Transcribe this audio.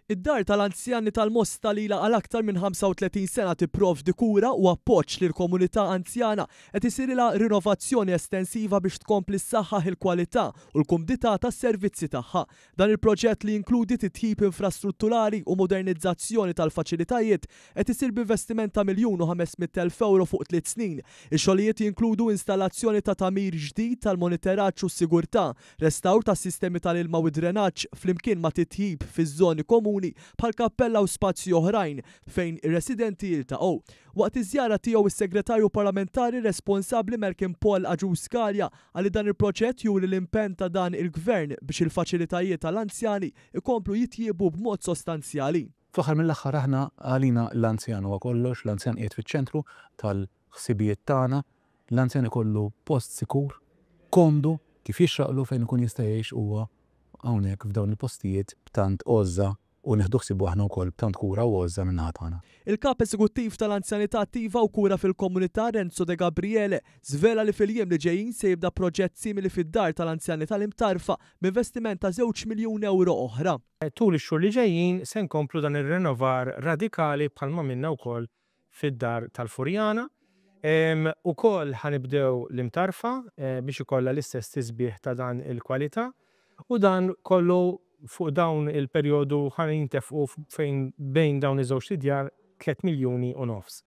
Id-Dar tal-Anzjani tal-Mosta li ilha għal aktar minn 35 sena tipprovdi kura u appoġġ lill-komunità anzjana qed isirilha rinovazzjoni estensiva biex tkompli ssaħħaħ il-kwalità u l-kumdità tas-servizzi tagħha. Dan il-proġett li jinkludi titjib infrastrutturali u modernizzazzjoni tal-faċilitajiet qed isir b'investiment ta' 1,500,000 ewro fuq tliet snin. Ix-xogħlijiet jinkludu installazzjoni ta' tagħmir ġdid tal-moniteraġġ u s-sigurtà, restawr tas-sistemi tal-ilma u d-drenaġġ flimkien ma' titjib fiż-żoni komuni bħal kappella u spazji oħrajn fejn ir-residenti jiltaqgħu. Waqt iż-żjara tiegħu is-Segretarju Parlamentari responsabbli Malcolm Paul Agius Galea qal li dan il-proġett juri l-impenn ta' dan il-Gvern biex il-faċilitajiet għall-anzjani jkomplu jitjiebu b'mod sostanzjali. Fl-aħħar mill-aħħar aħna għalina l-anzjan huwa kollox, l-anzjan qiegħed fiċ-ċentru tal-ħsibijiet tagħna, l-anzjan ikollu post sikur, komdu, kif jixraqlu fejn ikun jista' jgħix huwa hawnhekk f'dawn il-postijiet b'tant għożża u nieħdu ħsiebu aħna wkoll b'tant kura u għożża min-naħa tagħna. Il-Kap Eżekuttiv tal-Anzjanità Attiva u Kura fil-Komunità Renzo Degabriele żvela li fil-jiem li ġejjin se jibda proġett simili fid-Dar tal-Anzjani tal-Imtarfa b'investiment ta' żewġ miljun ewro oħra. Tul ix-xhur li ġejjin se nkomplu dan ir-rinnovar radikali bħalma għamilna wkoll fid-Dar tal-Furjana. Ukoll ħa nibdew l-Imtarfa biex ikollha l-istess tisbiħ ta' dan il-kwalità u dan kollu fuq dawn il-perjodu ħa jintefqu fejn bejn dawn iż-żewġt idjar 3 miljuni u nofs.